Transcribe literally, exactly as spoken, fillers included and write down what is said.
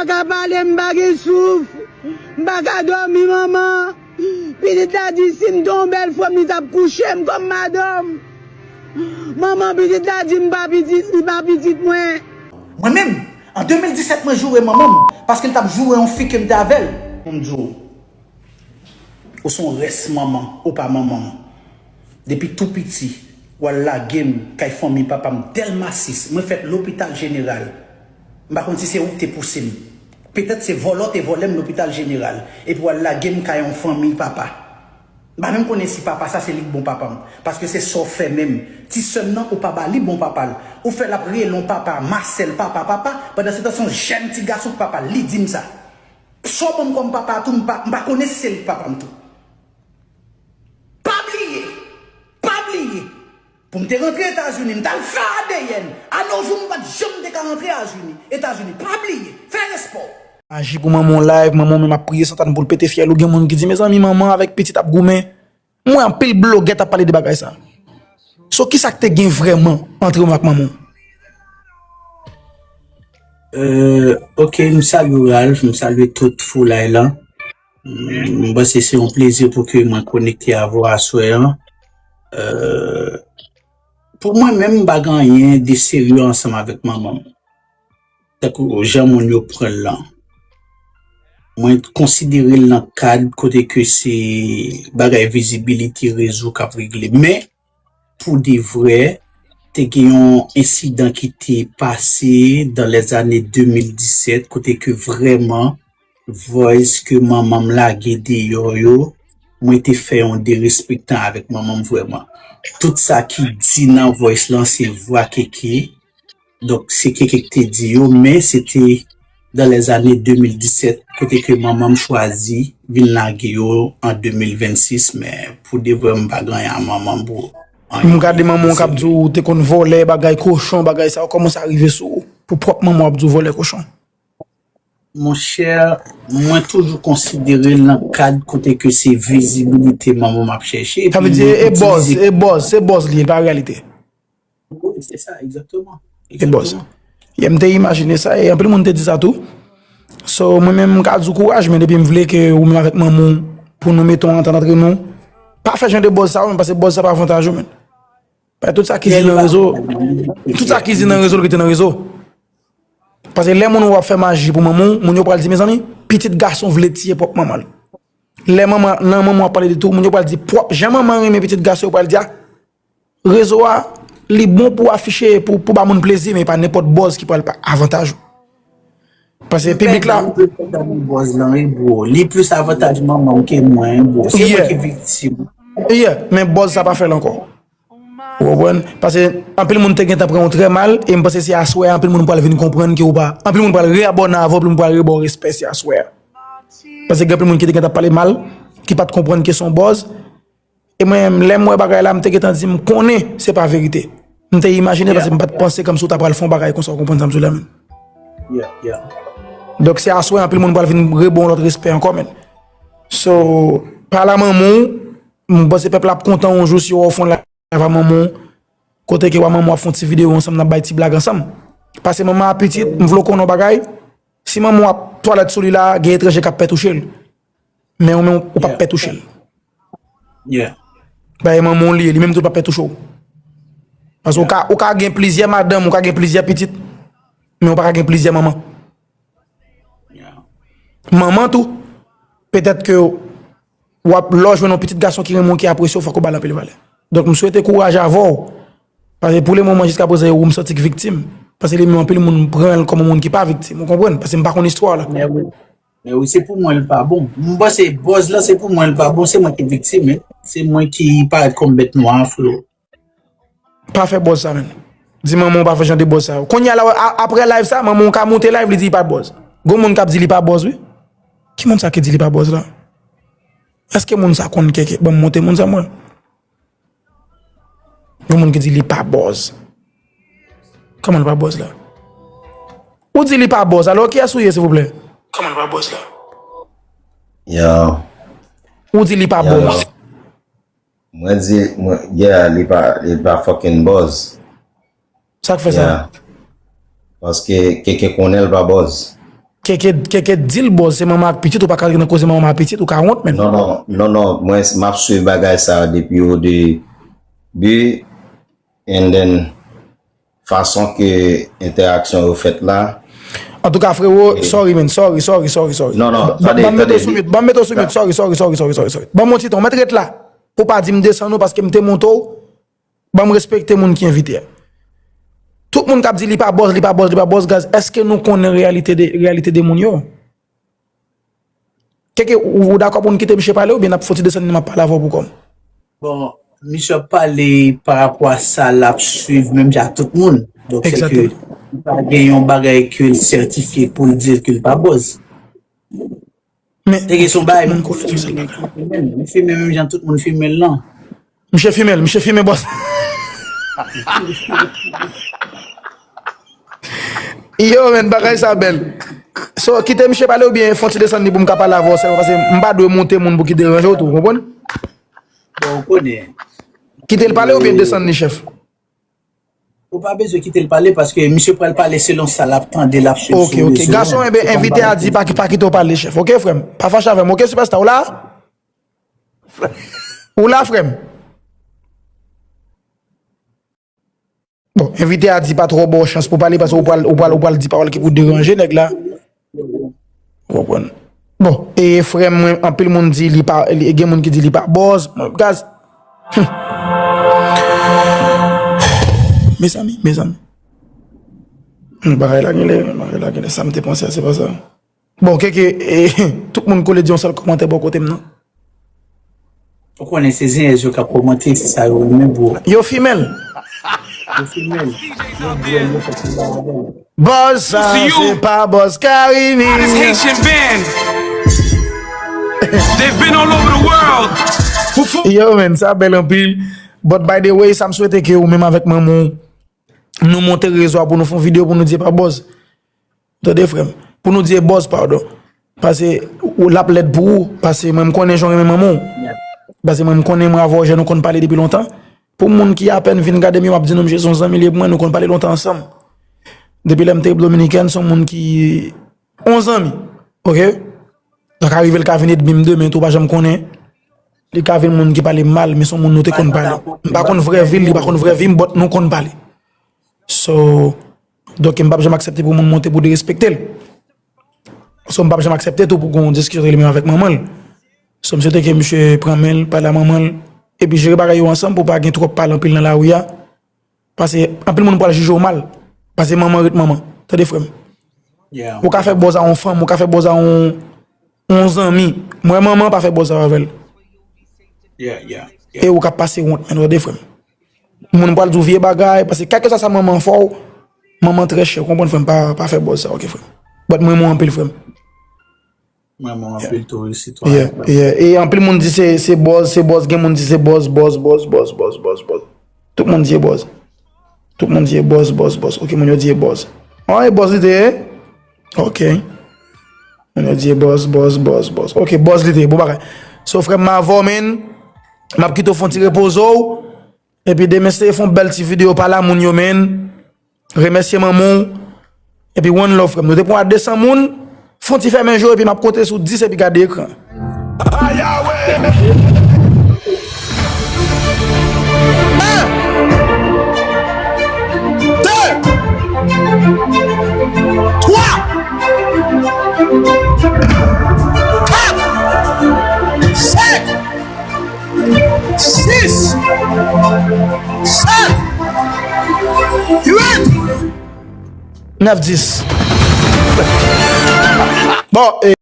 pa ka pale, m pa gen souf. M pa ka dòmi, manman. Pitit la di si m te yon bèl fanm, li t ap kouche m kòm madanm. Manman pitit la di m pa pitit, li pa pitit mwen. Mwen menm, an de mil disèt, mwen joure manman m, paske l t ap joure yon fi ke m te avè l. Pou m di w, ou se yon rès manman, ou pa manman m. Depi tou piti, w al lage m kay fanmi papa m, Dèlma sis, mwen fèt Lopital Jeneral. M pa konn si se ou ki te pouse m. Petèt se vòlè w te vòlè m Lopital Jeneral, epi w al lage m kay yon fanmi papa. M pa menm konnen si papa sa se li k bon papa m, paske se sa w fè menm. Ti sè m nan, ou pa ba li bon papa l. Ou fè l ap rele yon papa, Masèl, papa, papa, pandan se tan se yon jèn ti gason k papa l. Li di m sa. Sa w ban m kòm papa tou, m pa, m pa konnen si se li k papa m tou. Pa bliye, pa bliye, pou m te rantre Etazini, m t al fè A D N. A nos jours, m pa t janm te ka rantre Etazini. Etazini, pa bliye, fè respè w. Aji pou manman w live, manman w menm ap priye san tann pou l pete fyèl ou. Gen moun ki di, mezanmi, manman avèk pitit ap goumen. M wè anpil blogè t ap pale de bagay sa. So, kisa k te gen vrèman antre w ak manman w? Euh, ok, m salye w, Ralph, m salye tout foulay lan. M panse se yon plezi pou ke mwen konekte avè w aswè an. Euh, pou mwen menm, m pa gen anyen de serye ansanm avèk manman m. Tankou jan moun yo pran l lan. Mwen konsidere l nan kad kote ke se bagay vizibilite rezo k ap regle. Men, pou de vrè, te gen yon ensidan ki te pase dans les années de mil disèt, kote ke vrèman voice ke manman m lage deyò yo, mwen te fè yon derespektan avèk manman m vrèman. Tout sa ki di nan voice lan se vwa Keke. Donk se Keke ki te di yo, men se te dans les années de mil disèt kote ke manman m chwazi vin lage yo an de mil vennsis, men pou de vrè m pa gen anyen a manman m pou anyen. M gade manman w k ap di w te konn vòlè bagay kochon, bagay sa yo kòmanse rive sou ou. Pou pwòp manman w ap di w vòlè kochon. Monchè, mwen toujou konsidere l nan kad kote ke se vizibilite manman m ap chèche. Sa vle di e bòz, e bòz, se bòz li ye, li pa reyalite. Wi, se sa, egzakteman. E bòz. Yeah, m te imajine sa, e anpil moun te di sa tou. So, mwen menm, m ka di w kouraj, men depi m vle ke ou menm avèk manman w, pou nou mete yon antant antre nou, pa fè jan de bòz sa yo, men paske bòz sa pa avantaj ou, men. Paske tout sa ki di nan rezo, tout sa ki di nan rezo, l rete nan rezo. Paske lè moun w ap fè maji pou manman w, moun yo pral di, mezanmi, pitit gason vle tiye pwòp manman l. Lè manman, nan manman w ap pale de tou, moun yo pral di, pwòp jan manman renmen pitit gason, yo pral di a, rezo a, li bon pou afiche, pou, pou ba moun plezi, men e pa nenpòt bòz ki pral pa avantaj ou. Paske piblik la. Bòz lan, wi, bro. Li plis avantaj manman w ke mwen, bro. Se mwen ki viktim. Yeah, men bòz sa pa fè l ankò. Ou konprann? Paske anpil moun te gentan pran w trè mal, e m panse se aswè a anpil moun pral vin konprann ke ou pa. Anpil moun pral reabòne avè w, anpil moun pral reba w respè, se aswè a. Paske gen anpil moun ki te gentan ap pale mal, ki pa t konprann ke se yon bòz. E mwen menm, lè m wè bagay la, m te gentan di m konnen se pa verite. M te imajine paske m pa t panse kòmsi w ta pral fè yon bagay konsa, w konprann sa m di w la menm. Donk se aswè anpil moun pral vin reba w yon lòt respè ankò, men. So, pale a manman w, m panse pèp la ap kontan yon jou si w fè yon live a manman w, kote ke w a manman w ap fè yon ti videyo ansanm, n ap bay ti blag ansanm. Paske manman a pitit, m vle w konnen yon bagay, si manman w ap twalèt sou li la, gen etranje k ap pè touche l. Men ou menm ou p ap pè touche l. Paske manman w li ye, li menm tou l p ap pè touche w. Paske ou ka, ou ka gen plizyè madanm, ou ka gen plizyè pitit, men ou pa ka gen plizyè manman. Manman tou, petèt ke w ap, lè w jwenn yon pitit gason ki renmen w, ki apresye w, fòk ou ba l anpil valè. Donk m swete kouraj avè w. Paske pou lemoman jiska prezan e ou m santi k viktim. Paske li menm anpil moun pran l kòm yon moun ki pa viktim, ou konprann? Paske m pa konn istwa w la. Men wi, se pou mwen l pa bon. M panse bòz lan se pou mwen l pa bon, se mwen ki viktim, wi. Se mwen ki parèt kòm bèt nwa, freo. Pa fè bòz sa, menn. Di manman w pa fè jan de bòz sa yo. Kounye a la, a- apre live sa, manman w ka moute live, li di li pa bòz. Gon moun k ap di li pa bòz, wi. Ki moun sa ki di li pa bòz la? Èske moun sa konn Keke? Ban m montre moun sa, mwen. Gon moun ki di li pa bòz. Kòman l pa bòz la? Ou di li pa bòz, alò kiyès ou ye, silvouplè? Kòman l pa bòz la? Yo, Ou di li pa yo. Bòz. Mwen di, mwen, yeah, li pa, li pa fucking bòz. Sa k fè sa? Yeah. Paske Keke konnen l pa bòz. Keke, keke di l bòz, se manman ak pitit, ou pa ka nan koze manman ak pitit, ou ka wont, menn. Non, non, non, non, mwen, m ap swiv bagay sa a depi o debi, and then, fason ke entèaksyon yo fèt la. Antouka, frewo, sorry, man, sorry, sorry, sorry, sorry. Non, non, tande, tande. Ban m mete w sou mute, ban m mete w sou mute, sorry, sorry, sorry, sorry, sorry, sorry. Ban m yon ti tan, w mèt ret la. Pou w pa di m desann ou, paske m te monte w, ban m respekte moun ki envite a. Tout moun k ap di li pa bòz, li pa bòz, li pa bòz, gaz, èske nou konnen reyalite de, reyalite de moun yo? Keke, ou, ou dakò pou n kite misye pale oubyen n ap fouti desann li, m ap pale avè w pou kò m? Bon, misye ap pale pa rapò a sa l ap swiv menm jan ak tout moun. Donk, se ke li pa gen yon bagay ke l sètifye pou l di ke l pa bòz. Men, tout moun konnen se sèl bagay. Li fimen menm jan tout moun fimen l lan. Misye fimen l, misye fimen bòs. Yo, men, bagay sa bèl. So, kite misye pale oubyen fè yon ti desann li pou m ka pale avè w sèlman, paske m pa dwe monte moun pou ki deranje w tou, ou konprann? Bon, ou konnen. Kite l pale oubyen desann li, chèf? Ou pa bezwen kite l pale, paske misye pral pale selon sa l ap tande, l ap swiv sou rezo. Ok, ok. Gason, enben, envite a di pa, pa kite w pale, chèf. Ok, frè m? Pa fache avè m, ok, sipèsta, ou la? Ou la, frè m? Bon, envite a di pa twò ba w chans pou pale, paske ou pral, ou pral, ou pral di pawòl ki pou deranje nèg la. Ou konprann? Bon, e frè m, mwen, anpil moun di li pa, li, gen moun ki di li pa bòz. Mwen, gaz. Hmm. Mezanmi, mezanmi. Hmm, bagay la genlè, bagay la genlè, sa m te panse a, se pa sa. Bon, keke, e, tout moun kole di yon sèl kòmantè bò kote m nan. Ou konnen se zenyèz yo k ap kòmante, se sa yo renmen, bro. Yo fimen l. Yo fimen l. Yo di yo fè konba avè l. Bòz sa, se pa bòz Carimi. Yo, men, sa bèl anpil. But by the way, sa m swete ke ou menm avèk manman w, nou monte rezo a pou nou fè yon videyo pou nou di e pa bòz. Tande, frè m. Pou nou di e bòz, padon. Paske ou l ap lèd pou ou. Paske mwen, m konnen jan w renmen manman w. Paske mwen, m konnen mwen avè w, jan nou konn pale depi lontan. Pou moun ki apèn vin gade m yo, m ap di nou, misye se yon zanmi li ye pou mwen, nou konn pale lontan ansanm. Depi lè m te Repiblik Dominikèn, se yon moun ki, yon zanmi. Ok? Sa ka rive l ka vin ènmi m demen tou, ou pa janm konnen. Li ka vin moun ki pale m mal, men se yon moun nou te konn pale. M pa konn vrè vi l, li pa konn vrè vi m, but nou konn pale. So, donk, m p ap janm aksepte pou moun monte pou derespekte l. So, m p ap janm aksepte tou pou gen yon diskisyon ant li menm avèk manman l. So, m swete ke misye pran men l, pale a manman l, epi jere bagay yo ansanm pou pa gen twòp pale anpil nan lari a. Paske anpil moun pral jije w mal. Paske manman ret manman. Tande, frè m. Ou ka fè bòz a yon fanm, ou ka fè bòz a yon, yon zanmi. Mwen, manman pa fè bòz avè l. E ou ka pase wont, men, tande, frè m. Moun pral di w vye bagay, paske kèlkeswa sa manman fè w, manman trè chè, ou konprann, frè m, pa, pa fè bòz sa, ok, frè m. But mwen renmen w anpil, frè m. Mwen renmen w anpil tou, wi, sitwayen. Yeah, yeah. E anpil moun di se, se bòz, se bòz, gen moun di se bòz, bòz, bòz, bòz, bòz, bòz, bòz. Tout moun di e bòz. Tout moun di e bòz, bòz, bòz. Ok, moun yo di e bòz. An, e bòz li te ye? Ok. Moun yo di e bòz, bòz, bòz, bòz. Ok, bòz li te ye, bon bagay. So, frè m, m avè w, man. M ap kite w fè yon ti repoze w. Epi demen se fè yon bèl ti videyo pale a moun yo, man. Remèsye manman w. Epi one love, frè m. Nou te pran de san moun. Fè yon ti fèmen je w epi m ap konte sou dis epi gade ekran. En, de, twa, kat, senk, sis, sèt, uit, nèf, dis. Bon, e,